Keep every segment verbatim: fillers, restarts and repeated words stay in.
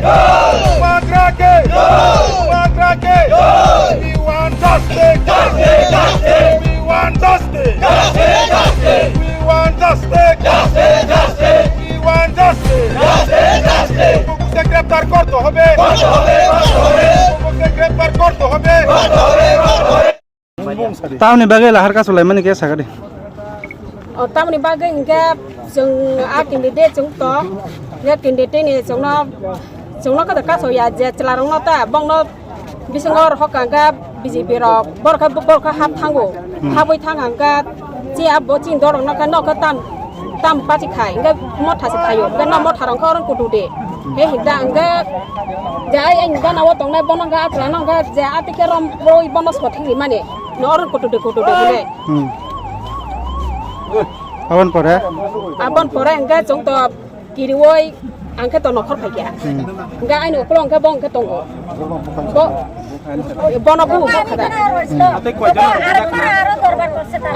Bubagra ke! Bubagra ke! We want justice! Justice! Justice! We want justice! Justice! Justice! We want justice! Justice! Justice! We want justice! Justice! Justice! অপককে গ্রেপ্তার করতে হবে! করতে হবে! অপককে গ্রেপ্তার করতে হবে! করতে হবে! করতে হবে! Tamni bagwi lahar kasu laimani khe sakha di. O tamni bagwi hinkhe chwng a candidate chwng to, hinkhe candidate ni chwngno, chwngno khe kasu ya je chwla rokno ta bongno bisingo hokha hinkhe B J P rok borok khe, borok khe hap thango, Hmm. Habwi thang hinkhe chi abo chini dorokno khe nokha tam. Tam pachi khai, hinkhe motha se khaio, hinkhe no motha rok khe oro kutu de. He hikda hinkhe je ai, ai gana o tongnai bono hinkhe achwla no hinkhe je ati khe rom roi bono sothik rimani. No oro kutu de, kutu de hwnwi. Hmm. Aboni pore? Aboni pore hinkhe chwng to kirioi ang khe to nokhor phai kha. Hmm. Hinkhe aini ukulok hinkhe bo hinkhe tongo. Bo Bono bubu bo khada.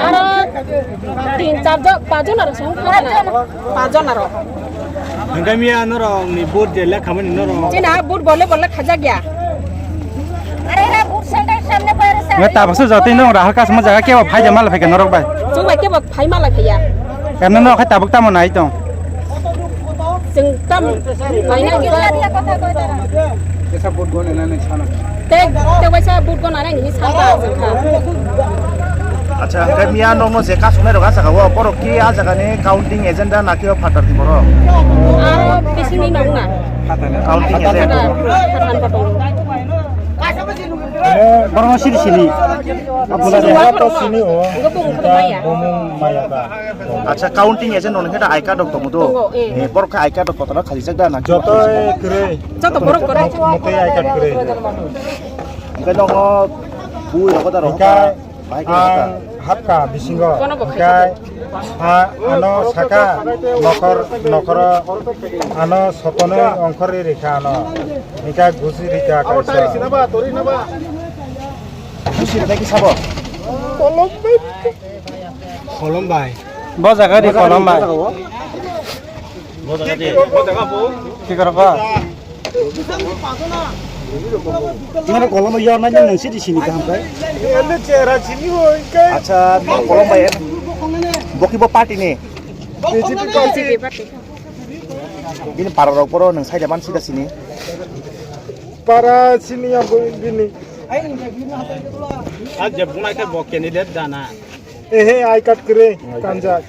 Aro tin char jon, pach jon aro song khada na. Pach jon aro. Hingke miya norok ni vote je lekha mani norok. Chini ha vote bole bole khajak ya. Nga tabuk se jotoi nong rahal kasma jaga kebo phai de mala phai ke norok bai. Chwng bai kebo phai mala phai ya. Emne no khai tabuk tamo nai tong. Chwng tam laina hinkhe. Tesa vote gone na nai sana. Te, te waisa vote gone na nai sana chwng kha. Acha, hingke miya nokno je kasumai rok a jaga o, borok ki a jaga ni counting agent na ki o phatar ni borok? Aro bising ni nong na. Counting agent. Phatar, phatar. Borok no sini sini. Abdullah Sini Wahab to sini o. Enggak, bung, bung maya. Bung maya ba. Acha, counting agent no hingke ta I card rok tongo do. Tongo, eh. Eh, borok khe I card rok kotor khalijak da na? Joto kwrwi. Joto borok kwrwi. Motwi I card kwrwi. Hingke nokno bui rogo da rogo. Hingke bahai khe rogo da. Ang hapka bisingo. Bono bo hingke khaijak. A, ano saka nokor, nokoro ano sotonwi ongkhorwi rikha ano. Hingke gusi rikha kaisa. Gusi rikha kisa bo. Kolom bai. Bo jaga di kolom bai. Bo jaga di. Ki korok ba? Nang kolom yo nang nang sidi sini kaham kai. Ele chera sini hoi kai. Acha, nang kolom bai. Boki bo party ni. B J P party. Bini para rok poro nang sai da man sida sini. Para sini ya bo bini. A je bunai khe bo candidate dana. Ehe, I card kwrwi kanjak.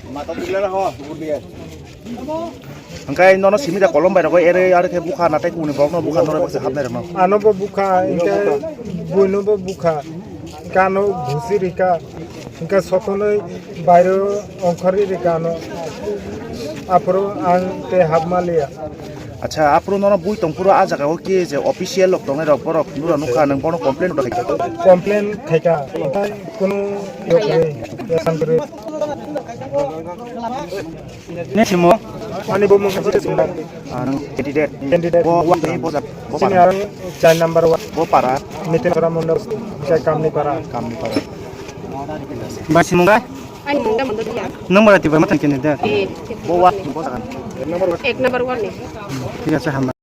Hingke nono simi da kolom bai rogo ere are khe bukha natai kuni bokno bukha norok baksa hapnai rokno. Ano bo bukha, hingke buino bo bukha, hingke ano bhusi rikha, hingke sotonoi bairo ongkhorwi rikha ano. Aphuru ang tei hapma liya. Acha, aphuru nono bui tongphuru a jaga o khe je official rok tongnai rok borok nura nukha nang bono complain rok khai kha. Complain khai kha. Kunu yok rwi, yasan rwi. Ne simo? Ani bo mung site simo. Ah, nang candidate. Candidate. Bo wani bo jak, bo Sini para. Arang char number one. Bo para. Nitin Sora Mondol, Chai Kamni Para. Kamni Para. Ba simo gai? Ani mung da mung da. Nang bara tiba matan candidate. Eh. Bo wani bo jak. Ek number one ni. Thik ase, hambai.